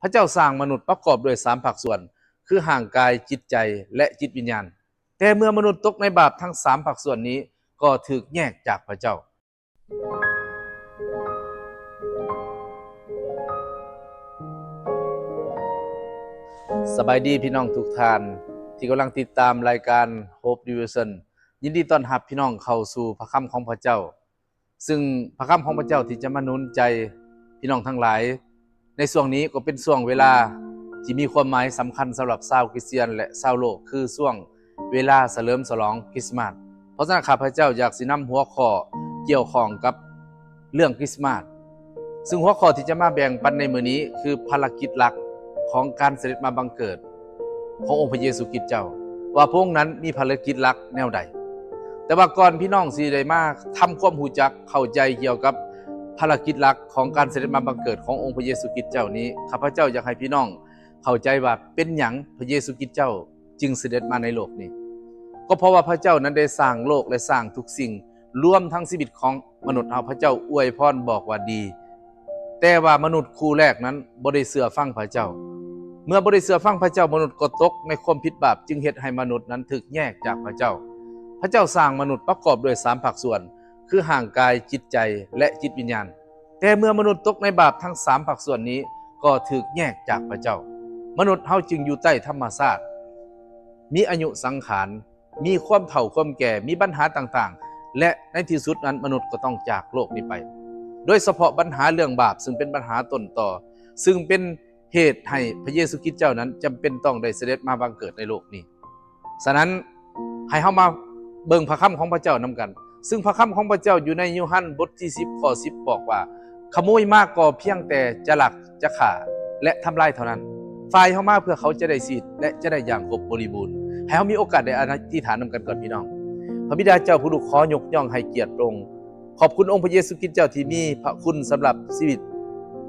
ພະເຈົ້າສ້າງມະນຸດປະກອບດ້ວຍສາມພາກສ່ວນ ຄືຮ່າງກາຍ, ຈິດໃຈ ແລະ ຈິດວິນຍານ. ແຕ່ເມື່ອມະນຸດຕົກໃນບາບ, ທັງສາມພາກສ່ວນນີ້ກໍຖືກແຍກຈາກພະເຈົ້າ. ສະບາຍດີພີ່ນ້ອງທຸກທ່ານ ທີ່ກຳລັງຕິດຕາມລາຍການ Hope Devotion. ຍິນດີຕ້ອນຮັບພີ່ນ້ອງເຂົ້າສູ່ພະຄຳຂອງພະເຈົ້າ. ຊຶ່ງພະຄຳຂອງພະເຈົ້າທີ່ຈະມາໜູນໃຈພີ່ນ້ອງທັງຫຼາຍໃນຊ່ວງນີ້ ກໍເປັນຊ່ວງເວລາທີ່ມີຄວາມໝາຍສຳຄັນສຳລັບຊາວຄຣິສຕຽນ ແລະ ຊາວໂລກ, ຄືຊ່ວງເວລາສະເຫຼີມສະຫຼອງຄຣິສມາດ. ເພາະສະນັ້ນ ຂ້າພະເຈົ້າຢາກຊິນຳຫົວຂໍ້ກ່ຽວຂ້ອງກັບເລື່ອງຄຣິສມາດ, ຊຶ່ງຫົວຂໍ້ທີ່ຈະມາແບ່ງປັນໃນມື້ນີ້ ຄືພາລະກິດຫຼັກຂອງການສະເດັດມາບັງເກີດ ຂອງອົງພະເຢຊູຄຣິດເຈົ້າ ວ່າພະອົງນັ້ນມີພາລະກິດຫຼັກແນວໃດ. ແຕ່ວ່າກ່ອນພີ່ນ້ອງຊິໄດ້ມາທຳຄວາມຮູ້ຈັກເຂົ້າໃຈກ່ຽວກັບພາລະກິດຫຼັກຂອງການສະເດັດມາບັງເກີດຂອງອົງພະເຢຊູຄຣິດເຈົ້ານີ້, ຂ້າພະເຈົ້າຢາກໃຫ້ພີ່ນ້ອງເຂົ້າໃຈວ່າເປັນຫຍັງພະເຢຊູຄຣິດເຈົ້າຈຶ່ງສະເດັດມາໃນໂລກນີ້. ກໍເພາະວ່າພະເຈົ້ານັ້ນໄດ້ສ້າງໂລກ ແລະ ສ້າງທຸກສິ່ງ ລວມທັງຊີວິດຂອງມະນຸດເຮົາ, ພະເຈົ້າອວຍພອນບອກວ່າດີ. ແຕ່ວ່າມະນຸດຄູ່ແລກນັ້ນບໍ່ໄດ້ເຊື່ອຟັງພະເຈົ້າ. ເມື່ອບໍ່ໄດ້ເຊື່ອຟັງພະເຈົ້າ, ມະນຸດກໍຕົກໃນຄວາມຜິດບາບ, ຈຶ່ງເຮັດໃຫ້ມະນຸດນັ້ນຖືກແຍກຈາກພະເຈົ້າ. ພະເຈົ້າສ້າງມະນຸດປະກອບດ້ວຍສາມພາກສ່ວນ, ຄືຮ່າງກາຍ, ຈິດໃຈ ແລະ ຈິດວິນຍານ. ແຕ່ເມື່ອມະນຸດຕົກໃນບາບ, ທັງສາມພາກສ່ວນນີ້ກໍຖືກແຍກຈາກພະເຈົ້າ. ມະນຸດເຮົາຈຶ່ງຢູ່ໃຕ້ທຳມະຊາດ, ມີອາຍຸສັງຂານ, ມີຄວາມເຖົ້າຄວາມແກ່, ມີບັນຫາຕ່າງໆ ແລະ ໃນທີ່ສຸດນັ້ນມະນຸດກໍຕ້ອງຈາກໂລກນີ້ໄປ. ໂດຍສະເພາະບັນຫາເລື່ອງບາບ, ຊຶ່ງເປັນບັນຫາຕົ້ນຕໍ, ຊຶ່ງເປັນເຫດໃຫ້ພະເຢຊູຄຣິດເຈົ້ານັ້ນຈຳເປັນຕ້ອງໄດ້ສະເດັດມາບັງເກີດໃນໂລກນີ້. ສະນັ້ນ, ໃຫ້ເຮົາມາເບິ່ງພະຄຳຂອງພະເຈົ້ານຳກັນ. ຊຶ່ງພະຄຳຂອງພະເຈົ້າຢູ່ໃນໂຍຮັນບົດທີສິບ ຂໍ້ສິບ ບອກວ່າ, ຂະໂມຍມາກໍພຽງແຕ່ຈະລັກ, ຈະຂ້າ ແລະ ທຳລາຍເທົ່ານັ້ນ. ຝ່າຍເຮົາມາເພື່ອເຂົາຈະໄດ້ຊີວິດ ແລະ ຈະໄດ້ຢ່າງຄົບບໍລິບູນ. ໃຫ້ເຮົາມີໂອກາດໄດ້ອະທິຖານນຳກັນກ່ອນ, ພີ່ນ້ອງ. ພະບິດາເຈົ້າຜູ້ລູກຂໍຍົກຍ້ອງໃຫ້ກຽດພະອົງ. ຂອບຄຸນອົງພະເຢຊູຄຣິດເຈົ້າທີ່ມີພະຄຸນສຳລັບຊີວິດ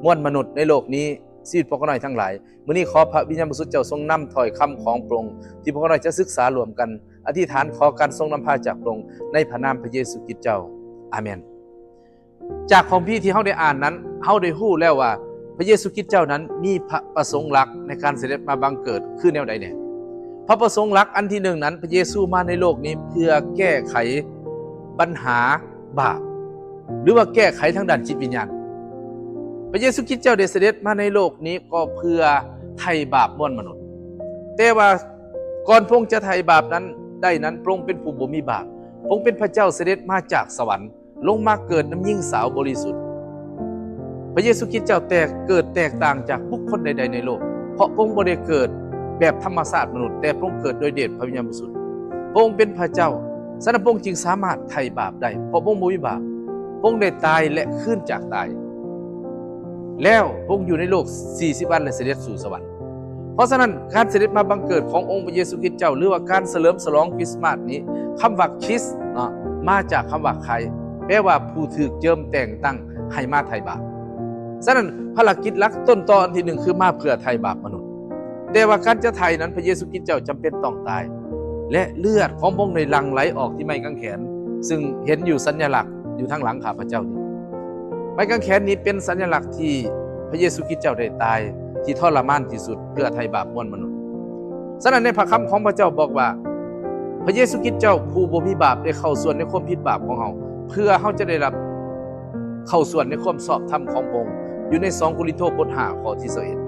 ມວນມະນຸດໃນໂລກນີ້, ຊີວິດພວກຂ້ານ້ອຍທັງຫຼາຍ. ມື້ນີ້ຂໍພະວິນຍານບໍລິສຸດເຈົ້າຊົງນຳຖ້ອຍຄຳຂອງພະອົງ ທີ່ພວກຂ້ານ້ອຍຈະສຶກສາຮ່ວມກັນ, ອະທິຖານຂໍການຊົງນຳພາຈາກພະອົງ ໃນພະນາມພະເຢຊູຄຣິດເຈົ້າ. ອາເມນ. ຈາກຄຳພີທີ່ເຮົາໄດ້ອ່ານນັ້ນ, ເຮົາໄດ້ຮູ້ແລ້ວວ່າພະເຢຊູຄຣິດເຈົ້ານັ້ນມີພະປະສົງຫຼັກໃນການສະເດັດມາບັງເກີດຄືແນວໃດແດ່. ພະປະສົງຫຼັກອັນທີໜຶ່ງນັ້ນ, ພະເຢຊູມາໃນໂລກນີ້ເພື່ອແກ້ໄຂບັນຫາບາບ ຫຼືວ່າແກ້ໄຂທາງດ້ານຈິດວິນຍານ. ພະເຢຊູຄຣິດເຈົ້າໄດ້ສະເດັດມາໃນໂລກນີ້ກໍເພື່ອໄຖ່ບາບມວນມະນຸດ. ແຕ່ວ່າກ່ອນພະອົງຈະໄຖ່ບາບນັ້ນໄດ້ນັ້ນ, ພະອົງເປັນຜູ້ບໍ່ມີບາບ. ພະອົງເປັນພະເຈົ້າສະເດັດມາຈາກສະຫວັນ, ລົງມາເກີດນຳຍິງສາວບໍລິສຸດ. ພະເຢຊູຄຣິດເຈົ້າແຕກ, ເກີດແຕກຕ່າງຈາກບຸກຄົນໃດໆໃນໂລກ, ເພາະພະອົງບໍ່ໄດ້ເກີດແບບທຳມະຊາດມະນຸດ, ແຕ່ພະອົງເກີດໂດຍເດດພະວິນຍານບໍລິສຸດ. ພະອົງເປັນພະເຈົ້າ, ສະນັ້ນພະອົງຈຶ່ງສາມາດໄຖ່ບາບໄດ້, ເພາະພະອົງບໍ່ມີບາບ. ພະອົງໄດ້ຕາຍ ແລະ ຄືນຈາກຕາຍ. ແລ້ວພະອົງຢູ່ໃນໂລກສີ່ສິບວັນ ແລະ ສະເດັດສູ່ສະຫວັນ. ເພາະສະນັ້ນ, ການສະເດັດມາບັງເກີດຂອງອົງພະເຢຊູຄຣິດເຈົ້າ ຫຼືວ່າການສະເຫຼີມສະຫຼອງຄຣິສມາດນີ້, ຄຳວ່າຄຣິສເນາະ ມາຈາກຄຳວ່າໄຄ, ແປວ່າຜູ້ຖືກເຈີມແຕ່ງຕັ້ງໃຫ້ມາໄຖ່ບາບ. ສະນັ້ນ, ພາລະກິດຫຼັກຕົ້ນຕໍອັນທີໜຶ່ງ ຄືມາເພື່ອໄຖ່ບາບມະນຸດ. ແຕ່ວ່າການຈະໄຖ່ນັ້ນ, ພະເຢຊູຄຣິດເຈົ້າຈຳເປັນຕ້ອງຕາຍ ແລະ ເລືອດຂອງພະອົງໄດ້ຫຼັ່ງໄຫຼອອກທີ່ໄມ້ກາງແຂນ, ຊຶ່ງເຫັນຢູ່ສັນຍາລັກຢູ່ທາງຫຼັງຂ້າພະເຈົ້ານີ້. ໄມ້ກາງແຂນນີ້ເປັນສັນຍາລັກທີ່ພະເຢຊູຄຣິດເຈົ້າໄດ້ຕາຍ ທີ່ທໍລະມານທີ່ສຸດ ເພື່ອໄຖ່ບາບມວນມະນຸດ. ສະນັ້ນ, ໃນພະຄຳຂອງພະເຈົ້າບອກວ່າ, ພະເຢຊູຄຣິດເຈົ້າຜູ້ບໍ່ມີບາບໄດ້ເຂົ້າສ່ວນໃນຄວາມຜິດບາບຂອງເຮົາ, ເພື່ອເຮົາຈະໄດ້ຮັບ ເຂົ້າສ່ວນໃນຄວາມຊອບທຳຂອງພະອົງ, ຢູ່ໃນສອງໂກລິນໂທ ບົດຫ້າ ຂໍ້ທີຊາວເອັດ.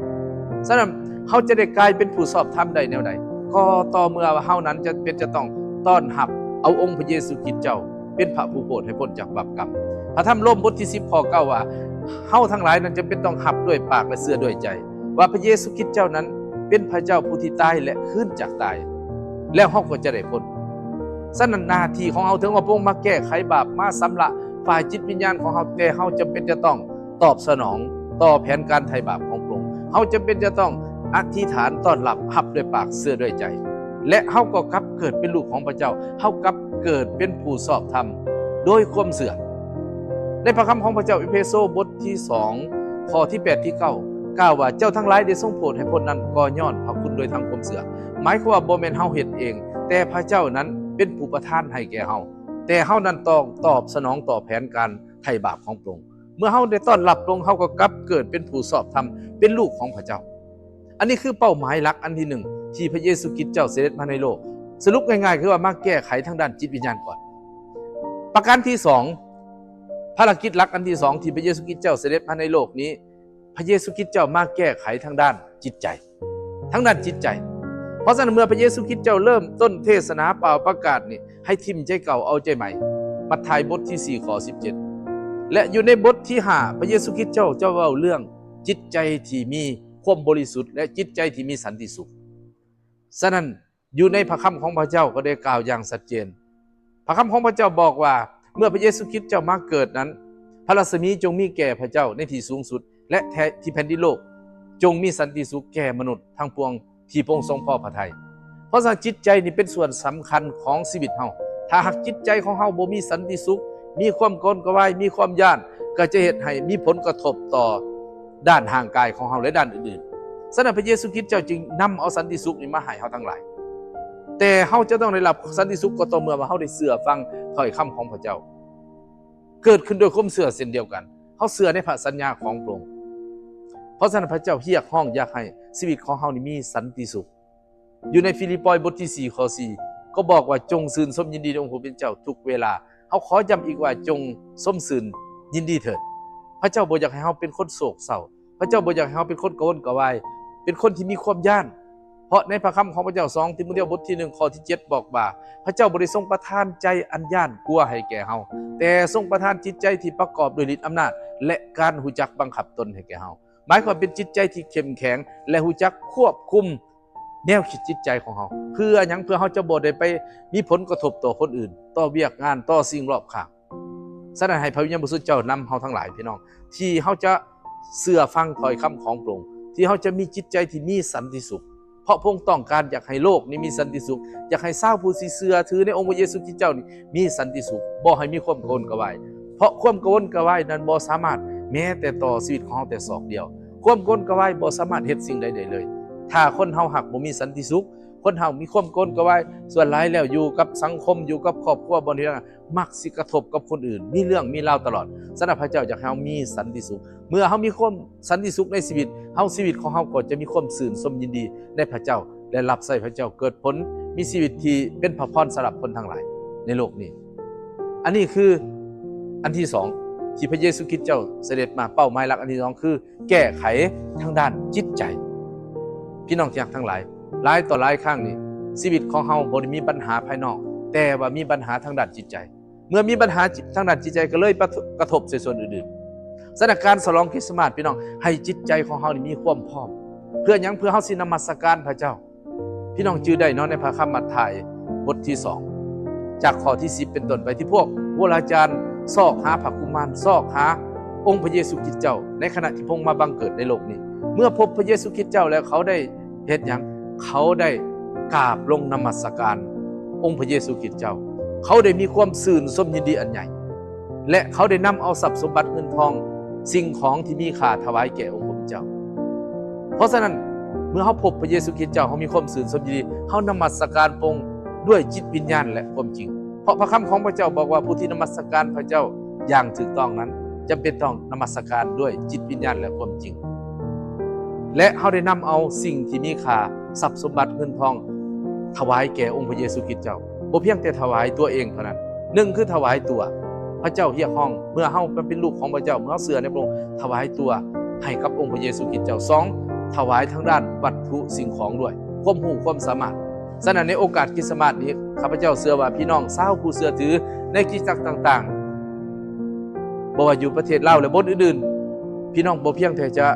ສະນັ້ນ, ເຮົາຈະໄດ້ກາຍເປັນຜູ້ຊອບທຳໄດ້ແນວໃດ? ກໍຕໍ່ເມື່ອວ່າເຮົານັ້ນຈຳເປັນຈະຕ້ອງຕ້ອນຮັບເອົາອົງພະເຢຊູຄຣິດເຈົ້າເປັນພະຜູ້ໂຜດໃຫ້ພົ້ນຈາກບາບກຳ. ພະທຳໂລມບົດທີສິບ ຂໍ້ເກົ້າ ວ່າ, ເຮົາທັງຫຼາຍນັ້ນຈຳເປັນຕ້ອງຮັບດ້ວຍປາກ ແລະ ເຊື່ອດ້ວຍໃຈ ວ່າພະເຢຊູຄຣິດເຈົ້ານັ້ນເປັນພະເຈົ້າຜູ້ທີ່ຕາຍ ແລະ ຄືນຈາກຕາຍ, ແລ້ວເຮົາກໍຈະໄດ້ພົ້ນ. ສະນັ້ນ ໜ້າທີ່ຂອງເຮົາ, ເຖິງວ່າພະອົງມາແກ້ໄຂບາບ, ມາຊຳລະຝ່າຍຈິດວິນຍານຂອງເຮົາ, ແຕ່ເຮົາຈຳເປັນຈະຕ້ອງຕອບສະໜອງຕໍ່ແຜນການໄຖ່ບາບຂອງພະອົງ. ເຮົາຈຳເປັນຈະຕ້ອງອະທິຖານຕ້ອນຮັບ, ຮັບດ້ວຍປາກ, ເຊື່ອດ້ວຍໃຈ, ແລະ ເຮົາກໍກັບເກີດເປັນລູກຂອງພະເຈົ້າ. ເຮົາກັບເກີດເປັນຜູ້ຊອບທຳໂດຍຄວາມເຊື່ອ. ໃນພະຄຳຂອງພະເຈົ້າ, ເອເຟໂຊ ບົດທີສອງ ຂໍ້ທີແປດ ທີເກົ້າ ກ່າວວ່າ, ເຈົ້າທັງຫຼາຍໄດ້ຊົງໂຜດໃຫ້ພົ້ນນັ້ນ ກໍຍ້ອນພະຄຸນໂດຍທາງຄວາມເຊື່ອ. ໝາຍຄວາມວ່າບໍ່ແມ່ນເຮົາເຮັດເອງ, ແຕ່ພະເຈົ້ານັ້ນເປັນຜູ້ປະທານໃຫ້ແກ່ເຮົາ, ແຕ່ເຮົານັ້ນຕ້ອງຕອບສະໜອງຕໍ່ແຜນການໄຖ່ບາບຂອງພະອົງ. ເມື່ອເຮົາໄດ້ຕ້ອນຮັບພະອົງ ເຮົາກໍກັບເກີດເປັນຜູ້ຊອບທຳ ເປັນລູກຂອງພະເຈົ້າ. ອັນນີ້ຄືເປົ້າໝາຍຫຼັກອັນທີໜຶ່ງ ທີ່ພະເຢຊູຄຣິດເຈົ້າສະເດັດມາໃນໂລກ. ສະຫຼຸບງ່າຍໆ ຄືວ່າມາແກ້ໄຂທາງດ້ານຈິດວິນຍານກ່ອນ. ປະການທີສອງ ພາລະກິດຫຼັກອັນທີສອງ ທີ່ພະເຢຊູຄຣິດເຈົ້າສະເດັດມາໃນໂລກນີ້ ພະເຢຊູຄຣິດເຈົ້າມາແກ້ໄຂທາງດ້ານຈິດໃຈ, ທາງດ້ານຈິດໃຈ. ເພາະສະນັ້ນ ເມື່ອພະເຢຊູຄຣິດເຈົ້າເລີ່ມຕົ້ນເທສະໜາເປົ່າປະກາດນີ້ ໃຫ້ຖິ້ມໃຈເກົ່າເອົາໃຈໃໝ່, ມັດທາຍບົດທີສີ່ ຂໍ້ສິບເຈັດ ແລະ ຢູ່ໃນບົດທີຫ້າ ພະເຢຊູຄຣິດເຈົ້າຈະເວົ້າເລື່ອງຈິດໃຈທີ່ມີຄວາມບໍລິສຸດ ແລະ ຈິດໃຈທີ່ມີສັນຕິສຸກ. ສະນັ້ນ ຢູ່ໃນພະຄຳຂອງພະເຈົ້າກໍໄດ້ກ່າວຢ່າງຊັດເຈນ. ພະຄຳຂອງພະເຈົ້າບອກວ່າ ເມື່ອພະເຢຊູຄຣິດເຈົ້າມາເກີດນັ້ນ ພະລັດສະໝີຈົ່ງມີແກ່ພະເຈົ້າໃນທີ່ສູງສຸດ ແລະ ແທ້ທີ່ແຜ່ນດິນໂລກ ຈົ່ງມີສັນຕິສຸກແກ່ມະນຸດທັງປວງທີ່ພະອົງຊົງພໍພະໄທ. ເພາະສະນັ້ນ ຈິດໃຈນີ້ເປັນສ່ວນສຳຄັນຂອງຊີວິດເຮົາ. ຖ້າຫາກຈິດໃຈຂອງເຮົາບໍ່ມີສັນຕິສຸກ, ມີຄວາມກະວົນກະວາຍ, ມີຄວາມຢ້ານ, ກໍຈະເຮັດໃຫ້ມີຜົນກະທົບຕໍ່ດ້ານຮ່າງກາຍຂອງເຮົາ ແລະ ດ້ານອື່ນໆ. ສະນັ້ນ ພະເຢຊູຄຣິດເຈົ້າຈຶ່ງນຳເອົາສັນຕິສຸກນີ້ມາໃຫ້ເຮົາທັງຫຼາຍ. ແຕ່ເຮົາຈະຕ້ອງໄດ້ຮັບສັນຕິສຸກກໍຕໍ່ເມື່ອວ່າເຮົາໄດ້ເຊື່ອຟັງຖ້ອຍຄຳຂອງພະເຈົ້າ, ເກີດຂຶ້ນດ້ວຍຄວາມເຊື່ອເຊັ່ນດຽວກັນ. ເຮົາເຊື່ອໃນພະສັນຍາຂອງພະອົງ. ເພາະສະນັ້ນ ພະເຈົ້າຮຽກຮ້ອງຢາກໃຫ້ຊີວິດຂອງເຮົານີ້ມີສັນຕິສຸກ. ຢູ່ໃນຟີລິບປອຍບົດທີສີ່ ຂໍ້ສີ່ ກໍບອກວ່າ ຈົ່ງຊື່ນຊົມຍິນດີໃນອົງຜູ້ເປັນເຈົ້າທຸກເວລາ. ເຮົາຂໍຢ້ຳອີກວ່າ ຈົ່ງຊົມຊື່ນຍິນດີເຖີດ. ພະເຈົ້າບໍ່ຢາກໃຫ້ເຮົາເປັນຄົນໂສກເສົ້າ. ພະເຈົ້າບໍ່ຢາກໃຫ້ເຮົາເປັນຄົນກະວົນກະວາຍ, ເປັນຄົນທີ່ມີຄວາມຢ້ານ. ເພາະໃນພະຄຳຂອງພະເຈົ້າ ສອງ ຕີໂມທຽວ ບົດທີໜຶ່ງ ຂໍ້ທີເຈັດ ບອກວ່າ ພະເຈົ້າບໍ່ໄດ້ຊົງປະທານໃຈອັນຢ້ານກົວໃຫ້ແກ່ເຮົາ, ແຕ່ຊົງປະທານຈິດໃຈທີ່ປະກອບດ້ວຍລິດອຳນາດ ແລະ ການຮູ້ຈັກບັງຄັບຕົນໃຫ້ແກ່ເຮົາ. ໝາຍຄວາມເປັນຈິດໃຈທີ່ເຂັ້ມແຂງ ແລະ ຮູ້ຈັກຄວບຄຸມແນວຄິດຈິດໃຈຂອງເຮົາ. ເພື່ອຫຍັງ? ເພື່ອເຮົາຈະບໍ່ໄດ້ໄປມີຜົນກະທົບຕໍ່ຄົນອື່ນ, ຕໍ່ວຽກງານ, ຕໍ່ສິ່ງລອບຂ້າງ. ສະນັ້ນ ໃຫ້ພະວິນຍານບໍລິສຸດເຈົ້ານຳເຮົາທັງຫຼາຍ ພີ່ນ້ອງ, ທີ່ເຮົາຈະເຊື່ອຟັງຖ້ອຍຄຳຂອງພະອົງ, ທີ່ເຮົາຈະມີຈິດໃຈທີ່ມີສັນຕິສຸກ. ເພາະພະອົງຕ້ອງການຢາກໃຫ້ໂລກນີ້ມີສັນຕິສຸກ, ຢາກໃຫ້ຊາວຜູ້ທີ່ເຊື່ອຖືໃນອົງພະເຢຊູຄຣິດເຈົ້ານີ້ມີສັນຕິສຸກ, ບໍ່ໃຫ້ມີຄວາມກະວົນກະວາຍ. ເພາະຄວາມກະວົນກະວາຍນັ້ນບໍ່ສາມາດແມ້ແຕ່ຕໍ່ຊີວິດຂອງເຮົາແຕ່ສອກດຽວ. ຄວາມກະວົນກະວາຍບໍ່ສາມາດເຮັດສິ່ງໃດໄດ້ເລີຍ. ຖ້າຄົນເຮົາຫາກບໍ່ມີສັນຕິສຸກ, ຄົນເຮົາມີຄວາມກະວົນກະວາຍ, ສ່ວນຫຼາຍແລ້ວຢູ່ກັບສັງຄົມ, ຢູ່ກັບຄອບຄົວ, ບ່ອນທີ່ ມັກຊິກະທົບກັບຄົນອື່ນ, ມີເລື່ອງມີລາວຕະຫຼອດ. ສະນັ້ນ ພະເຈົ້າຢາກໃຫ້ເຮົາມີສັນຕິສຸກ. ເມື່ອເຮົາມີຄວາມສັນຕິສຸກໃນຊີວິດເຮົາ, ຊີວິດຂອງເຮົາກໍຈະມີຄວາມຊື່ນຊົມຍິນດີໃນພະເຈົ້າ ແລະ ຮັບໃຊ້ພະເຈົ້າ, ເກີດຜົນ, ມີຊີວິດທີ່ເປັນພະພອນສຳລັບຄົນທັງຫຼາຍໃນໂລກນີ້. ອັນນີ້ຄືອັນທີສອງ ທີ່ພະເຢຊູຄຣິດເຈົ້າສະເດັດມາ. ເປົ້າໝາຍຫຼັກອັນທີສອງຄື ແກ້ໄຂທາງດ້ານຈິດໃຈ. ພີ່ນ້ອງທີ່ຮັກທັງຫຼາຍ, ຫຼາຍຕໍ່ຫຼາຍຄັ້ງນີ້ ຊີວິດຂອງເຮົາບໍ່ໄດ້ມີບັນຫາພາຍນອກ, ແຕ່ວ່າມີບັນຫາທາງດ້ານຈິດໃຈ. ເມື່ອມີບັນຫາທາງດ້ານຈິດໃຈ ກໍເລີຍປະ ກະທົບໃສ່ສ່ວນອື່ນໆ. ສະນັ້ນ ການສະຫຼອງຄຣິສຕະມາດ, ພີ່ນ້ອງ, ໃຫ້ຈິດໃຈຂອງເຮົານີ້ມີຄວາມພ້ອມ. ເພື່ອຫຍັງ? ເພື່ອເຮົາຊິນະມັດສະການພະເຈົ້າ. ພີ່ນ້ອງຈື່ໄດ້ເນາະ, ໃນພະຄຳມັດທາຍ ບົດທີສອງ ຈາກຂໍ້ທີສິບເປັນຕົ້ນໄປ ທີ່ພວກໂຫລາຈານຊອກຫາພະກຸມານ, ຊອກຫາອົງພະເຢຊູຄຣິດເຈົ້າ ໃນຂະນະທີ່ພະອົງມາບັງເກີດໃນໂລກນີ້. ເມື່ອພົບພະເຢຊູຄຣິດເຈົ້າແລ້ວ ເຂົາໄດ້ເຮັດຫຍັງ? ເຂົາໄດ້ກາບລົງນະມັດສະການອົງພະເຢຊູຄຣິດເຈົ້າ. ເຂົາໄດ້ມີຄວາມຊື່ນຊົມຍິນດີອັນໃຫຍ່ ແລະ ເຂົາໄດ້ນຳເອົາຊັບສົມບັດເງິນທອງ, ສິ່ງຂອງທີ່ມີຄ່າຖວາຍແກ່ອົງພະເຈົ້າ. ເພາະສະນັ້ນ ເມື່ອເຮົາພົບພະເຢຊູຄຣິດເຈົ້າ, ເຮົາມີຄວາມຊື່ນຊົມຍິນດີ, ເຮົານະມັດສະການພະອົງດ້ວຍຈິດວິນຍານ ແລະ ຄວາມຈິງ. ເພາະພະຄຳຂອງພະເຈົ້າບອກວ່າ ຜູ້ທີ່ນະມັດສະການພະເຈົ້າຢ່າງຖືກຕ້ອງນັ້ນ ຈຳເປັນຕ້ອງນະມັດສະການດ້ວຍຈິດວິນຍານ ແລະ ຄວາມຈິງ. ແລະ ເຮົາໄດ້ນຳເອົາສິ່ງທີ່ມີຄ່າ, ຊັບສົມບັດເງິນທອງ, ຖວາຍແກ່ອົງພະເຢຊູຄຣິດເຈົ້າ. ບໍ່ພຽງແຕ່ຖວາຍຕົວເອງເທົ່ານັ້ນ, ໜຶ່ງ ຄືຖວາຍຕົວ. ພະເຈົ້າຮຽກຮ້ອງ ເມື່ອເຮົາມາເປັນລູກຂອງພະເຈົ້າ, ເມື່ອເຮົາເຊື່ອໃນພະອົງ, ຖວາຍຕົວໃຫ້ກັບອົງພະເຢຊູຄຣິດເຈົ້າ. ສອງ ຖວາຍທາງດ້ານວັດຖຸສິ່ງຂອງດ້ວຍ, ຄວາມຮູ້ຄວາມສາມາດ. ສະນັ້ນ ໃນໂອກາດຄຣິສຕະມາດນີ້, ຂ້າພະເຈົ້າເຊື່ອວ່າພີ່ນ້ອງຊາວຜູ້ເຊື່ອຖືໃນຄຣິສຕະຈັກຕ່າງໆ, ບໍ່ວ່າຢູ່ປະເທດລາວ ແລະ ບ່ອນອື່ນໆ, ພີ່ນ້ອງບໍ່ພຽງແຕ່ຈະ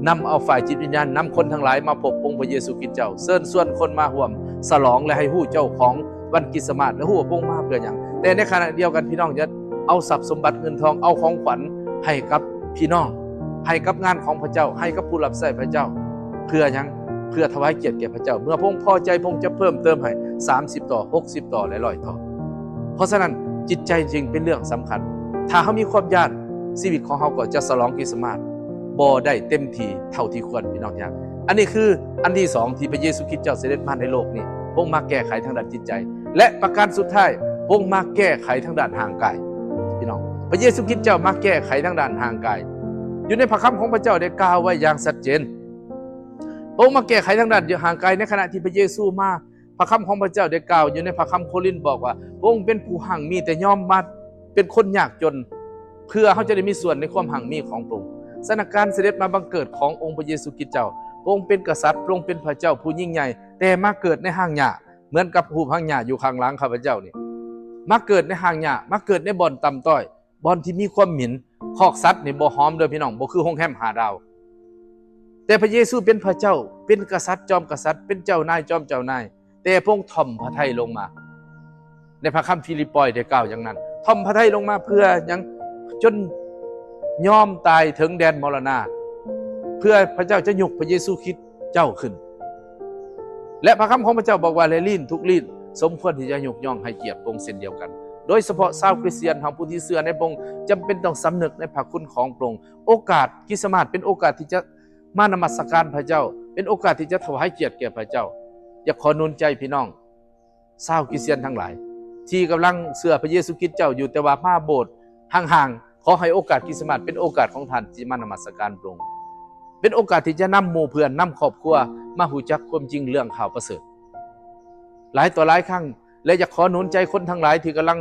ນຳເອົາຝ່າຍຈິດວິນຍານ, ນຳຄົນທັງຫຼາຍມາພົບອົງພະເຢຊູຄຣິດເຈົ້າ, ເຊີນຊວນຄົນມາຮ່ວມສະຫຼອງ ແລະ ໃຫ້ຮູ້ເຈົ້າຂອງວັນຄຣິສຕະມາດ ແລະ ຮູ້ວ່າພະອົງມາເພື່ອຫຍັງ. ແຕ່ໃນຂະນະດຽວກັນ, ພີ່ນ້ອງຢ່າເອົາຊັບສົມບັດເງິນທອງ, ເອົາຂອງຂວັນໃຫ້ກັບພີ່ນ້ອງ, ໃຫ້ກັບງານຂອງພະເຈົ້າ, ໃຫ້ກັບຜູ້ຮັບໃຊ້ພະເຈົ້າ. ເພື່ອຫຍັງ? ເພື່ອຖວາຍກຽດແກ່ພະເຈົ້າ. ເມື່ອພະອົງພໍໃຈ, ພະອົງຈະເພີ່ມເຕີມໃຫ້ສາມສິບຕໍ່, ຫົກສິບຕໍ່ ແລະ ຮ້ອຍຕໍ່. ເພາະສະນັ້ນ, ຈິດໃຈຈຶ່ງເປັນເລື່ອງສຳຄັນ. ຖ້າເຮົາມີຄວາມຢ້ານ, ຊີວິດຂອງເຮົາກໍຈະສະຫຼອງຄຣິສຕະມາດບໍ່ໄດ້ເຕັມທີ່ເທົ່າທີ່ຄວນ, ພີ່ນ້ອງທີ່ຮັກ. ອັນນີ້ຄືອັນທີສອງ ທີ່ພະເຢຊູຄຣິດເຈົ້າສະເດັດມາໃນໂລກນີ້. ພະອົງມາແກ້ໄຂທາງດ້ານຈິດໃຈ. ແລະ ປະການສຸດທ້າຍ, ພະອົງມາແກ້ໄຂທາງດ້ານຮ່າງກາຍ. ພີ່ນ້ອງ, ພະເຢຊູຄຣິດເຈົ້າມາແກ້ໄຂທາງດ້ານຮ່າງກາຍ. ຢູ່ໃນພະຄຳຂອງພະເຈົ້າໄດ້ກ່າວໄວ້ຢ່າງຊັດເຈນ. ພະອົງມາແກ້ໄຂທາງດ້ານຮ່າງກາຍໃນຂະນະທີ່ພະເຢຊູມາ. ພະຄຳຂອງພະເຈົ້າໄດ້ກ່າວຢູ່ໃນພະຄຳໂຄລິນບອກວ່າ ພະອົງເປັນຜູ້ຮັ່ງມີ ແຕ່ຍອມມາເປັນຄົນຍາກຈົນ ເພື່ອເຮົາຈະໄດ້ມີສ່ວນໃນຄວາມຮັ່ງມີຂອງພະອົງ. ສະນັ້ນ ການສະເດັດມາບັງເກີດຂອງອົງພະເຢຊູຄຣິດເຈົ້າ, ພະອົງເປັນກະສັດ, ພະອົງເປັນພະເຈົ້າຜູ້ຍິ່ງໃຫຍ່, ແຕ່ມາເກີດໃນຮາກຫຍ້າ ເໝືອນກັບຮູບຮາກຫຍ້າຢູ່ຂ້າງຫຼັງຂ້າພະເຈົ້ານີ້, ມາເກີດໃນຮາກຫຍ້າ, ມາເກີດໃນບ່ອນຕ່ຳຕ້ອຍ, ບ່ອນທີ່ມີຄວາມເໝັນ. ຄອກສັດນີ້ບໍ່ຫອມເດີພີ່ນ້ອງ, ບໍ່ຄືໂຮງແຮມຫ້າດາວ. ແຕ່ພະເຢຊູເປັນພະເຈົ້າ, ເປັນກະສັດຈອມກະສັດ, ເປັນເຈົ້ານາຍຈອມເຈົ້ານາຍ, ແຕ່ພະອົງຖ່ອມພະໄທລົງມາ. ໃນພະຄຳຟີລິບປອຍໄດ້ກ່າວຢ່າງນັ້ນ, ຖ່ອມພະໄທລົງມາເພື່ອຫຍັງ? ຈົນຍອມຕາຍເຖິງແດນມໍລະນະ, ເພື່ອພະເຈົ້າຈະຍົກພະເຢຊູຄຣິດເຈົ້າຂຶ້ນ. ແລະ ພະຄຳຂອງພະເຈົ້າບອກວ່າ ແລະ ລີ້ນທຸກລີ້ນສົມຄວນທີ່ຈະຍົກຍ້ອງໃຫ້ກຽດພະອົງເຊັ່ນດຽວກັນ. ໂດຍສະເພາະຊາວຄຣິສຕຽນເຮົາຜູ້ທີ່ເຊື່ອໃນພະອົງ ຈຳເປັນຕ້ອງສຳນຶກໃນພະຄຸນຂອງພະອົງ. ໂອກາດຄຣິສຕະມາດເປັນໂອກາດທີ່ຈະມານະມັດສະການພະເຈົ້າ, ເປັນໂອກາດທີ່ຈະຖວາຍກຽດແກ່ພະເຈົ້າ. ຢາກຂໍໜູນໃຈພີ່ນ້ອງ ຊາວຄຣິສຕຽນທັງຫຼາຍ ທີ່ກຳລັງເຊື່ອພະເຢຊູຄຣິດເຈົ້າຢູ່ ແຕ່ວ່າມາໂບດຫ່າງໆ, ຂໍໃຫ້ໂອກາດຄຣິສຕະມາດເປັນໂອກາດຂອງທ່ານທີ່ມານະມັດສະການພະອົງ, ເປັນໂອກາດທີ່ຈະນຳໝູ່ເພື່ອນ, ນຳຄອບຄົວມາຮູ້ຈັກຄວາມຈິງເລື່ອງຂ່າວປະເສີດ. ຫຼາຍຕໍ່ຫຼາຍຄັ້ງ ແລະ ຢາກຂໍໜູນໃຈຄົນທັງຫຼາຍທີ່ກຳລັງ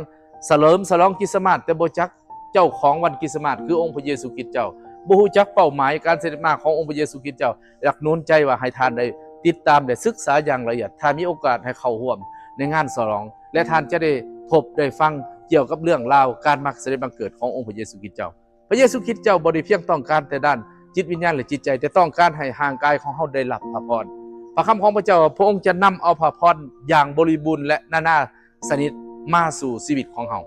ສະເຫຼີມສະຫຼອງຄຣິສຕະມາດ ແຕ່ບໍ່ຈັກເຈົ້າຂອງວັນຄຣິສຕະມາດ ຄືອົງພະເຢຊູຄຣິດເຈົ້າ, ບໍ່ຮູ້ຈັກເປົ້າໝາຍການສະເດັດມາຂອງອົງພະເຢຊູຄຣິດເຈົ້າ. ຢາກໜູນໃຈວ່າໃຫ້ທ່ານໄດ້ຕິດຕາມ ແລະ ສຶກສາຢ່າງລະອຽດ. ຖ້າມີໂອກາດໃຫ້ເຂົ້າຮ່ວມໃນງານສະຫຼອງ ແລະ ທ່ານຈະໄດ້ພົບໄດ້ຟັງກ່ຽວກັບເລື່ອງລາວການມາສະເດັດບັງເກີດຂອງອົງພະເຢຊູຄຣິດເຈົ້າ. ພະເຢຊູຄຣິດເຈົ້າບໍ່ໄດ້ພຽງຕ້ອງການແຕ່ດ້ານຈິດວິນຍານ ແລະ ຈິດໃຈ, ແຕ່ຕ້ອງການໃຫ້ຮ່າງກາຍຂອງເຮົາໄດ້ຮັບພະພອນ. ພະຄຳຂອງພະເຈົ້າວ່າ ພະອົງຈະນຳເອົາພະພອນຢ່າງບໍລິບູນ ແລະ ນານາຊະນິດມາສູ່ຊີວິດຂອງເຮົາ.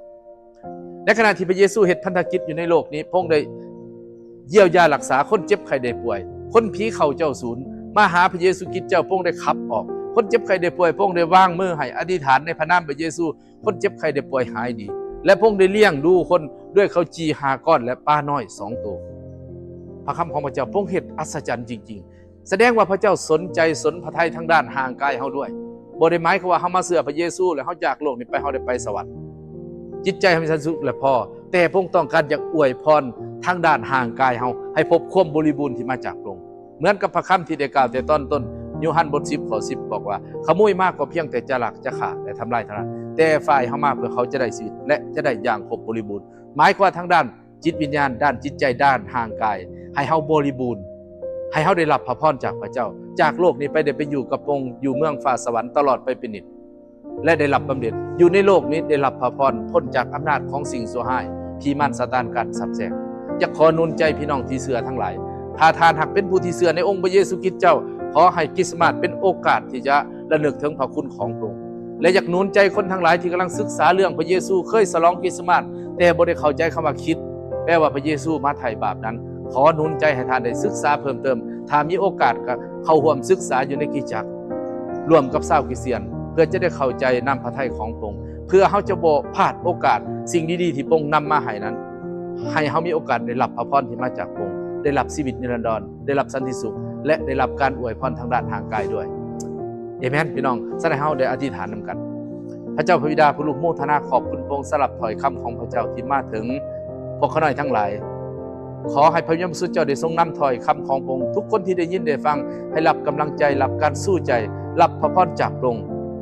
ໃນຂະນະທີ່ພະເຢຊູເຮັດພັນທະກິດຢູ່ໃນໂລກນີ້, ພະອົງໄດ້ຢ້ຽວຢາຮັກສາຄົນເຈັບໄຂ້ໄດ້ປ່ວຍ, ຄົນຜີເຂົ້າເຈົ້າສູນມາຫາພະເຢຊູຄຣິດເຈົ້າ, ພະອົງໄດ້ຂັບອອກຄົນເຈັບໄຂ້ໄດ້ປ່ວຍ, ພະອົງໄດ້ວາງມືໃຫ້ອະທິຖານໃນພະນາມພະເຢຊູ, ຄົນເຈັບໄຂ້ໄດ້ປ່ວຍຫາຍດີ ແລະ ພະອົງໄດ້ລ້ຽງດູຄົນດ້ວຍເຂົ້າຈີ່ຫ້າກ້ອນ ແລະ ປານ້ອຍສອງໂຕ. ພະຄຳຂອງພະເຈົ້າ ພະອົງເຮັດອັດສະຈັນຈິງໆ. ສະແດງວ່າພະເຈົ້າສົນໃຈສົນພະໄທທາງດ້ານຮ່າງກາຍເຮົາດ້ວຍ. ບໍ່ໄດ້ໝາຍຄວາມວ່າເຮົາມາເຊື່ອພະເຢຊູ ແລ້ວເຮົາຈາກໂລກນີ້ໄປ ເຮົາໄດ້ໄປສະຫວັນ, ຈິດໃຈເຮົາມີສັນຕິສຸກແລ້ວພໍ, ແຕ່ພະອົງຕ້ອງການຢາກອວຍພອນທາງດ້ານຮ່າງກາຍເຮົາ ໃຫ້ພົບຄວາມບໍລິບູນທີ່ມາຈາກພະອົງ. ເໝືອນກັບພະຄຳທີ່ໄດ້ກ່າວແຕ່ຕອນຕົ້ນ, ໂຍຮັນບົດສິບ ຂໍ້ສິບ ບອກວ່າ, ຂະໂມຍມາກໍພຽງແຕ່ຈະລັກ, ຈະຂ້າ ແລະ ທຳລາຍເທົ່ານັ້ນ, ແຕ່ຝ່າຍເຮົາມາເພື່ອເຂົາຈະໄດ້ຊີວິດ ແລະ ຈະໄດ້ຢ່າງຄົບບໍລິບູນ. ໝາຍຄວາມວ່າທາງດ້ານ ຈິດວິນຍານ, ດ້ານຈິດໃຈ, ດ້ານຮ່າງກາຍ, ໃຫ້ເຮົາບໍລິບູນ, ໃຫ້ເຮົາໄດ້ຮັບພະພອນຈາກພະເຈົ້າ, ຈາກໂລກນີ້ໄປໄດ້ໄປຢູ່ກັບພະອົງ ຢູ່ເມືອງຟ້າສະຫວັນຕະຫຼອດໄປເປັນນິດ, ແລະ ໄດ້ຮັບບຳເໜັດ. ຢູ່ໃນໂລກນີ້ໄດ້ຮັບພະພອນ, ພົ້ນຈາກອຳນາດຂອງສິ່ງຊົ່ວຮ້າຍ, ຜີມານຊາຕານ, ການສາບແຊ່ງ. ຢາກຂໍໜູນໃຈພີ່ນ້ອງທີ່ເຊື່ອທັງຫຼາຍ, ຖ້າທ່ານຫາກເປັນຜູ້ທີ່ເຊື່ອໃນອົງພະເຢຊູຄຣິດເຈົ້າ, ຂໍໃຫ້ຄຣິສຕະມາດເປັນໂອກາດທີ່ຈະລະນຶກເຖິງພະຄຸນຂອງພະອົງ. ແລະ ຢາກໜູນໃຈຄົນທັງຫຼາຍທີ່ກຳລັງສຶກສາເລື່ອງພະເຢຊູ, ເຄີຍສະຫຼອງຄຣິສຕະມາດ ແຕ່ບໍ່ໄດ້ເຂົ້າໃຈຄຳວ່າຄຣິດ ແປວ່າພະເຢຊູມາໄຖ່ບາບນັ້ນ. ຂໍໜູນໃຈໃຫ້ທ່ານໄດ້ສຶກສາເພີ່ມເຕີມ, ຖ້າມີໂອກາດກໍເຂົ້າຮ່ວມສຶກສາຢູ່ໃນຄຣິສຕະຈັກ ຮ່ວມກັບຊາວຄຣິສຕຽນ, ເພື່ອຈະໄດ້ເຂົ້າໃຈນ້ຳພະໄທຂອງພະອົງ, ເພື່ອເຮົາຈະບໍ່ພາດໂອກາດສິ່ງດີໆທີ່ພະອົງນຳມາໃຫ້ນັ້ນ, ໃຫ້ເຮົາມີໂອກາດໄດ້ຮັບພະພອນທີ່ມາຈາກພະອົງ, ໄດ້ຮັບຊີວິດນິລັນດອນ, ໄດ້ຮັບສັນຕິສຸກ ແລະ ໄດ້ຮັບການອວຍພອນທາງດ້ານຮ່າງກາຍດ້ວຍ. ເອເມນ ພີ່ນ້ອງ. ສະນັ້ນ ເຮົາໄດ້ອະທິຖານນຳກັນ. ພະເຈົ້າພະບິດາ ຜູ້ລູກໂມທະນາຂອບຄຸນພະອົງສຳລັບຖ້ອຍຄຳຂອງພະເຈົ້າທີ່ມາເຖິງພວກຂ້ານ້ອຍທັງຫຼາຍ. ຂໍໃຫ້ພະວິນຍານບໍລິສຸດເຈົ້າໄດ້ຊົງນຳຖ້ອຍຄຳຂອງພະອົງ, ທຸກຄົນທີ່ໄດ້ຍິນໄດ້ຟັງ ໃຫ້ຮັບກຳລັງໃຈ, ຮັບການຊູໃຈ, ຮັບພະພອນຈາກພະອົງ.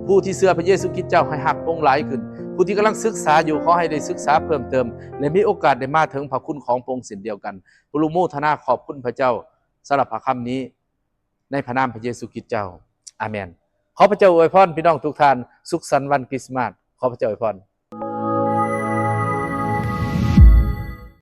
ຜູ້ທີ່ເຊື່ອພະເຢຊູຄຣິດເຈົ້າ ໃຫ້ຮັກພະອົງຫຼາຍຂຶ້ນ. ຜູ້ທີ່ກຳລັງສຶກສາຢູ່ ຂໍໃຫ້ໄດ້ສຶກສາເພີ່ມເຕີມ ແລະ ມີໂອກາດໄດ້ມາເຖິງພະຄຸນຂອງພະອົງເຊັ່ນດຽວກັນ. ຜູ້ລູກໂມທະນາຂອບຄຸນພະເຈົ້າສຳລັບພະຄຳນີ້. ໃນພະນາມພະເຢຊູຄຣິດເຈົ້າ. ອາເມນ. ຂໍພະເຈົ້າອວຍພອນພີ່ນ້ອງທຸກທ່ານ, ສຸກສັນວັນຄຣິສຕະມາດ. ຂໍພະເຈົ້າອວຍພອນ.